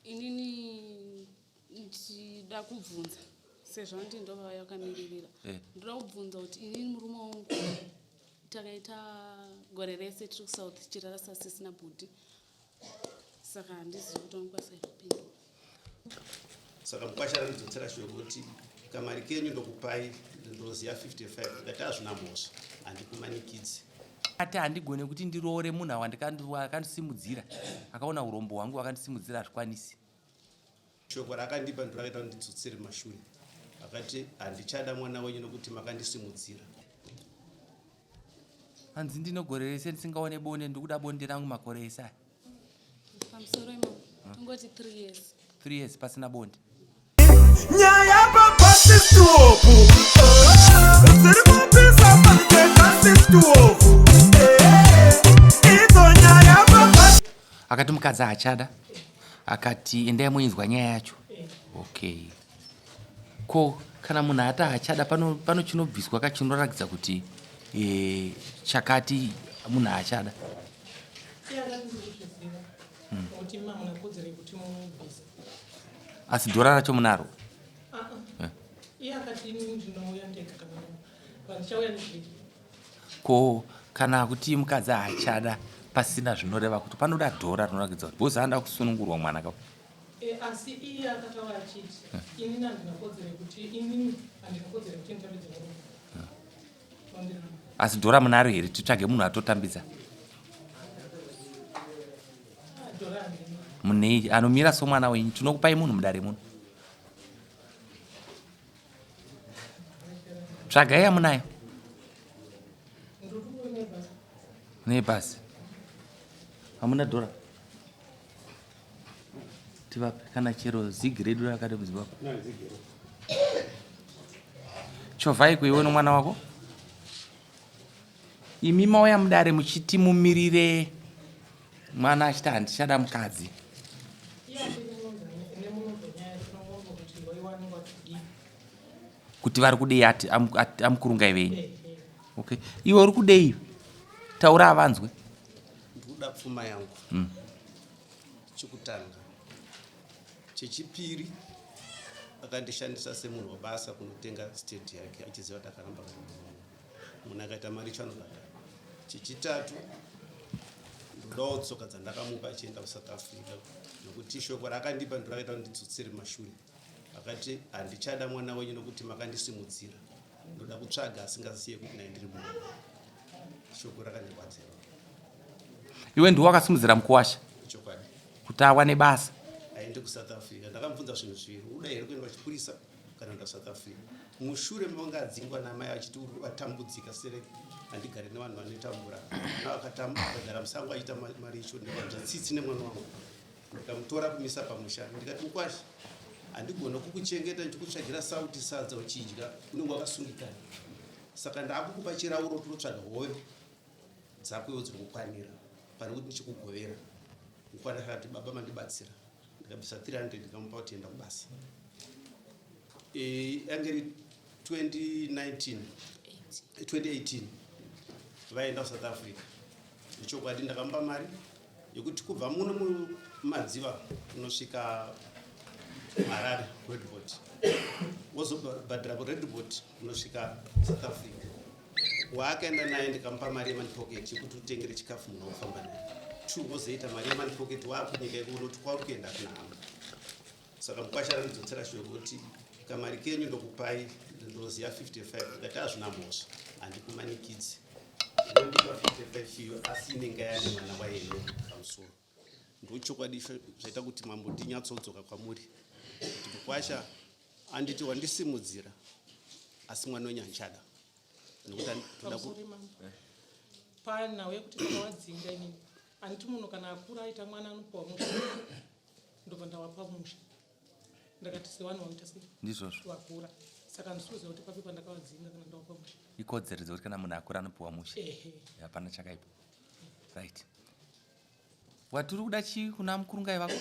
Inini ndichida kubvunza sezvo ndi ndova yakamiririra. Eh. Ndoda kubvunza kuti inini murume wangu takaita gore rese tiri kuSouth tichirara sasisi nabhudhi. Saka handizivi kuti vanokwanisa here kupindura. Saka mukwasha akandidzosera shoko kuti kamari kenyu ndokupai, ndoziva 55. Ndikati hazvina mhosva, handikumanikidzi. Ati handigone kuti ndiroore munhu akandisimudzira, akaona urombo hwangu akandisimudzira, hazvikwanisi. Shoko raakandipa ndiro rakaita kuti ndidzotsere mashure. Akati handichada mwana wenyu nokuti makandisimudzira. Hanzi ndine gore rese ndisingaone bonde, ndikuda bonde rangu makore ese aya. Pamusoro imomo tongoti 3 years. 3 years pasina bonde. Nyaya papasisitopu dziri kupisa pasisitopu idzo nyaya papa. Akati mukadzi haachada, akati endai moinzwa nyaya yacho. Okay, ko kana munhu ati haachada, pano chinobviswa ka chinoratidza kuti chakati munhu haachada? Iye akati ndiri kuzviziva kuti imi hamuna kodzero yekuti mubvise. Asi dhora racho munaro? Ah, ah. Iye akati ini ndinouya ndega kana vandichauya nezviki. Ko kana kuti mukadzi haachada pasina zvinoreva kuti panoda dhora rinoratidza kuti bhozi anoda kusunungurwa mwana ka? Asi iye akataura achiti inini handina kodzero yekuti inini handina kodzero yekuti nditambidze murume. Wandiramba. Asi dhora munaro here, titsvage munhu atotambidza? Ah, dhora handina. Munei anomira somwana wenyu? Tinokupai munhu mudare muno. Tsvagai yamunayo. Ndiri kuona basi. Nebhasi hamuna dhora, tivape kana chero zigi redu rakati muZimbabwe. Chovhai kuiwe nomwana wako. Imi mauya mudare muchiti mumirire mwana achiti handichada mukadzi. Iye ati nemunonzwa nyaya tinongonzwa kuti waiwanenge watidii. Kuti vari kudei ati amukurungai venyu. Okay, iwe uri kudei? Taura avanzwe. Ndikuda pfuma yangu. Chekutanga. Chechipiri, akandishandisa semunhu webasa kunotenga state yake achiziva kuti akaramba kana munhu akaita mari icho anobhadhara. Chechitatu, ndodawo tsoka dzandakamupa achienda kuSouth Africa nokuti shoko raakandipa ndiro rakaita kuti ndidzotsere mashure. Akati handichada mwana wenyu nokuti makandisimudzira, ndoda kutsvaga asingazive kuti naye ndiri munhu. Shoko rakandirwadzira. Iwe ndiwe wakasimudzira mukuwasha? Chokwadi. Kuti awane basa aende kuSouth Africa. Ndakamubvunza zvinhu zviviri: uda here kuenda kuchipurisa kana kuenda kuSouth Africa? Mushure mavanga adzingwa namai achiti uri vatambudzika sereke, handigare nevanhu vanotambura. Akagara musango achiita maricho. Ndikanzwa tsitsi nemwana wangu, ndikamutora kumisa pamusha. Ndikati mukwasha, handigona kukuchengeta ndichikutsvagira sauti, sadza uchidya, unenge wakasungikana. Saka ndaakukupa chirauro, tinotsvaga hove dzako iwo dzinokukwanira pane kuti ndichikugovera. Mukwana akati baba mandibatsira. Ndikabvisa 300 ndikamupa kuti enda kubasa. Yange iri 2019 2018 vaenda kuSouth Africa. Ichokwadi, ndakamupa mari yekuti kubva muno muMadziva kunosvika Harare Redbot, wozobhadhira kuRedbot kunosvika South Africa. Waakaenda naye ndikamupa mari yemoney pocket yekuti utengere chikafu munhu wakufamba naye. Two, wozoita mari yemoney pocket waakunyika ikuno kuti kwauri kuenda kuna hama. Saka mukwasha akandidzosera shoko kuti kamari kenyu ndokupai, ndoziva 55. Ndikati hazvina mhosva, handikumanikidzi, unondipa 55 iyo, asi inenge yane mwana wayeyo pamusoro. Ndochokwadi zvaita kuti mambo ndinyatsodzoka kwamuri kuti mukwasha anditi wandisimudzira, asi mwana wenyu handichada nokuti toda ku Pamusoro mambo, panhau yekuti takawadzinga, inini handiti munhu kana akura aita mwana anopiwa musha. Ndobva ndawapa musha, ndakati sevanhu vaita sei Ndizvozvo. vakura. Saka handisi kuziva kuti papi pandakavadzinga kana ndawapa musha. Ikodzero dzekuti kana munhu akura anopiwa musha. Ehe. Hapana chakaipa. Right, watiri kuda chii kuna mukurungai vako?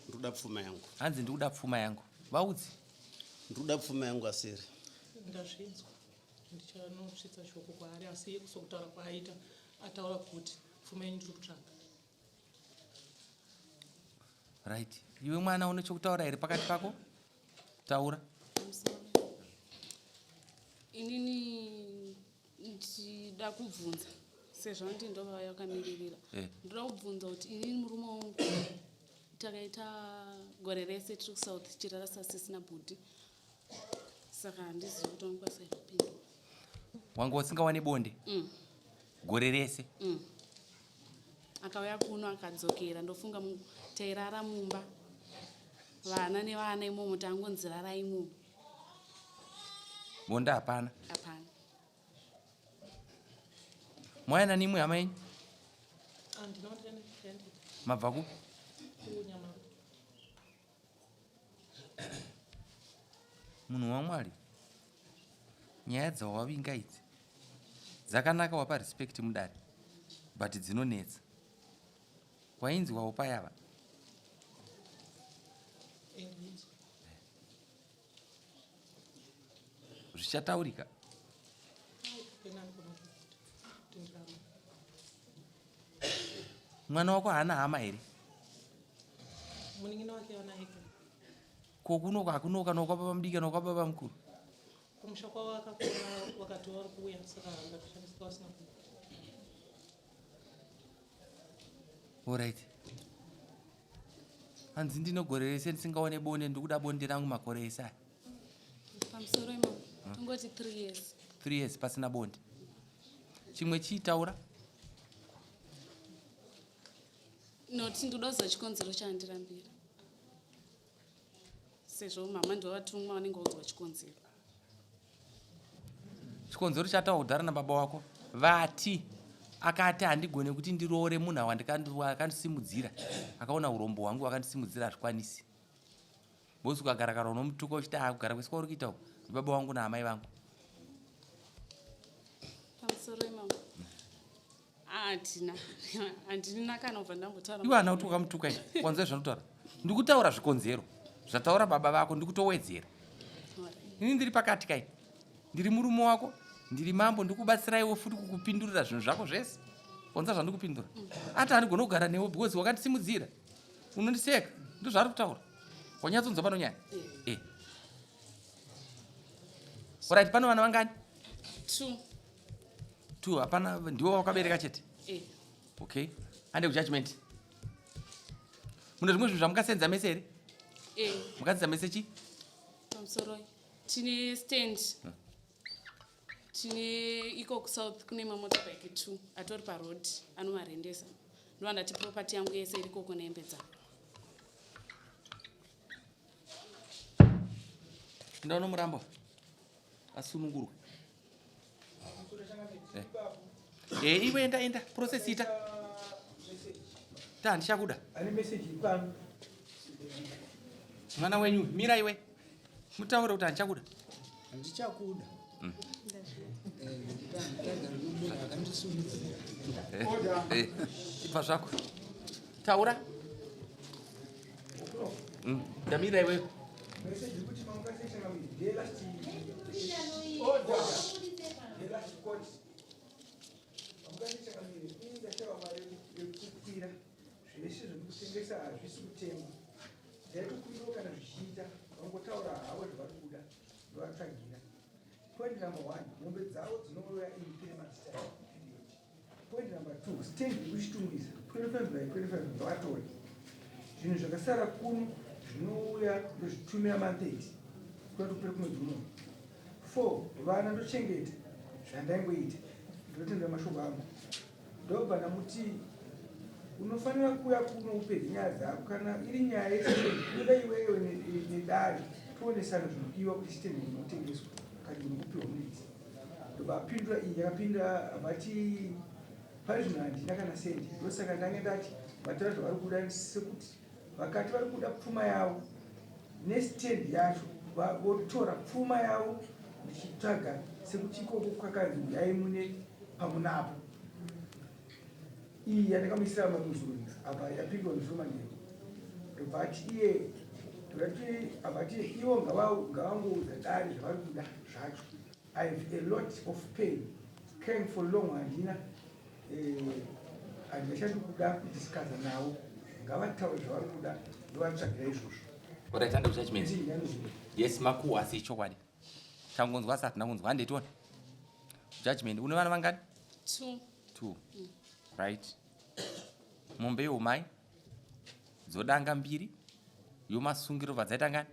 Ndikuda pfuma yangu. Hanzi ndikuda pfuma yangu. Vaudzi. Ndikuda pfuma yangu asiri. Ndazvinzwa, ndichanosvitsa shoko kwaari. Asi iye kusokutaura kwaaita, ataura kuti pfuma yenyu ndiri kutsvaga. Right, iwe mwana une chokutaura here pakati pako? Taura. Inini ndida kubvunza sezvo ndi ndovauya vakamiririra. Ndoda kubvunza kuti inini murume wangu takaita gore rese tiri kuSouth tichirara sasisi nabhudhi, saka handizivi kuti wangokwanisa here kupindura. Wanga usingawane bonde gore rese? Akauya kuno akadzokera, ndofunga tairara mumba vana nevana imomo, tangonzi rara imomo. Bonde hapana? Hapana. Mwaina nimwe hama yenyu? Handina wandikaenda. Mabva kupi? Kunyama. Munhu waMwari, nyaya dzawavinga idzi dzakanaka, wapa respect mudare, but dzinonetsa. Wainzwawo payava? Ndinzwa. Zvichataurika. Pena anogona kuti ndirama. Mwana wako haana hama here? Munin'ina wake anaye. Ko kunoka hakunoka nokwababa mudiki nokwababa mukuru? Kumusha kwavo akakura, wakati vari kuuya, saka ngatoshandiswa vasina kuuya. Alright, hanzi ndine gore rese ndisingaone bonde, ndikuda bonde rangu makore ese aya. Pamusoro imomo, tongoti 3 years. 3 years pasina bonde. Chimwe chiitaura. Noti ndoda kuziva chikonzero chaandirambira, sezvo mama ndovatumwa vanenge vaudzwa chikonzero. Chikonzero chataura kudhara nababa wako, vati akati handigone kuti ndiroore munhu akandisimudzira, akaona urombo hwangu akandisimudzira, hazvikwanisi bosi. Ukagara kana unomutuka uchiti a kugara kwese kwauri kuita uku ndibaba wangu naamai vangu. Pamusoro imomo, handina, handina kana kubva ndambotaura. Iwe hana kuti wakamutuka ii, wanzwa zvanotaura. Ndikutaura zvikonzero zvataura baba vako, ndikutowedzera. Ini ndiri pakati kai, ndiri murume wako, ndiri mambo, ndikubatsiraiwo futi kukupindurira zvinhu zvako zvese. Wanza zvandikupindura, ati handigona kugara newe because wakandisimudzira, unondiseka. Ndo zvaari kutaura. Wanyatsonzwa pano nyaya e. Alright, pano vana vangani? Two. Two, hapana. Ndiwo wakabereka chete? Eh. Okay, ande kujudgment. Mune zvimwe zvinhu zvamukasenza mese here? Eh. Mukasenza mese chi? Pamusoro, tine stand, tine iko kuSouth kune mamotorbike two atori paroad, anomarendesa. Ndova ndati property yangu yese iri koko nehembe dzangu. Ndaona murambo asunungurwe. Eh, iwe enda, enda process, ita ta handichakuda. Ane meseji ipano. Mwana wenyu, mira iwe, mutaure kuti handichakuda. Handichakuda. Nekuti handitagara nomunhu akandisimudzira. Eh, ibva zvako, taura. Ndamira iwewe. Meseji kuti mamukasechanga ndelast order, ndelast court. Mamukasechanga miri ini ndashava mari yekukwira, zvese zvekutengesa hazvisi kutengwa. Ndaitokumbirawo kana zvichiita vangotaura havo zvavari kuda, ndovatsvagira. Point number one, mombe dzavo dzinouya in 3 months time, period. Point number two, stand yekuChitungwiza 25 by 25 ngavatore. Zvinhu zvakasara kuno zvinouya ndozvitumira month kuda kupera kumwedzi unono. Four, vana ndochengeta zvandaingoita, ndinotendera mashoko angu. Ndobva ndamuti unofanira kuuya kuno upedze nyaya dzako. Kana iri nyaya yestand, inoda iwewe nedare, tionesana zvinodiwa kuti stand inotengeswa kana inokupiwa muridzi. Ndobva apindura iyi yakapinda vati pari zvino handina kana sendi, ndosaka ndange ndati vataura zvavari kuda, sekuti vakati vari kuda pfuma yavo nestand yacho, votora pfuma yavo ndichitsvaga, sekuti ikoko kwakanzi uyai mune pamunapo. Iyi yandakamuisira mamuzuri apa yapindwa musoro manheru. Ndobva ati iye ndobati abati ivo ngavangoudza dare zvavari kuda zvacho. I have a lot of pain crying for long, handina handingachandi kuda kudiscussa navo, ngavataure zvavari kuda. Ndovatsvagira izvozvo. Alright, hande kujudgment. Yes, makuhwa asi ichokwadi. Tangonzwa asi hatina kunzwa. Hande tione. Judgment. Une vana vangani? Two. Two. Right. Mombe yeumai dzodanga mbiri yomasungiro bva dzaita ngani?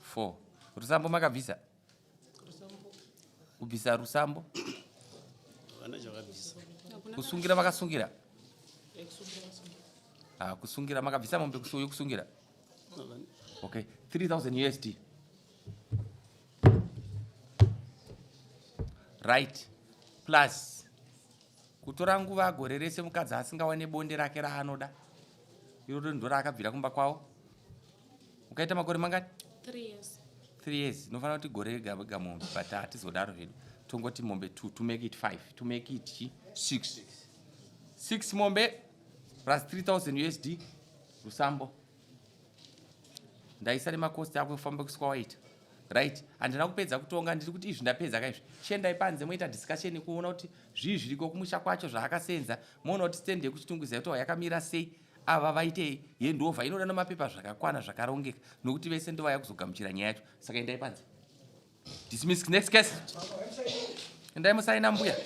Four. Rusambo makabvisa? Kubvisa rusambo? Vana chavabvisa. Hakuna. Kusungira makasungira? Ah, kusungira makabvisa mombe yokusungira? Okay, 3000 USD. Right. Plus kutora nguva gore rese mukadzi asingawane bonde rake raanoda. Iroro ndo raakabvira kumba kwavo. Ukaita makore mangani? 3 years. 3 years. Inofanira kuti gore rega rega mombe, but hatizodaro zvedu. Tongoti mombe 2 to make it 5, to make it chi 6. 6 mombe plus 3000 USD rusambo. Ndaisa nemacost ako ekufamba kuswa waita. Right, handina kupedza kutonga. Ndiri kuti izvi ndapedza kaizvi. Chiendai panze moita discussion kuona kuti zvii zviriko kumusha kwacho zvaakasenza, moona kuti stand yekuChitungwiza yotova yakamira sei. Ava vaitei yendovha inoda nemapepa zvakakwana zvakarongeka, nokuti vese ndovaya kuzogamuchira nyaya yacho. Saka endai panze. Dismiss. Next case. Endai musaina, mbuya.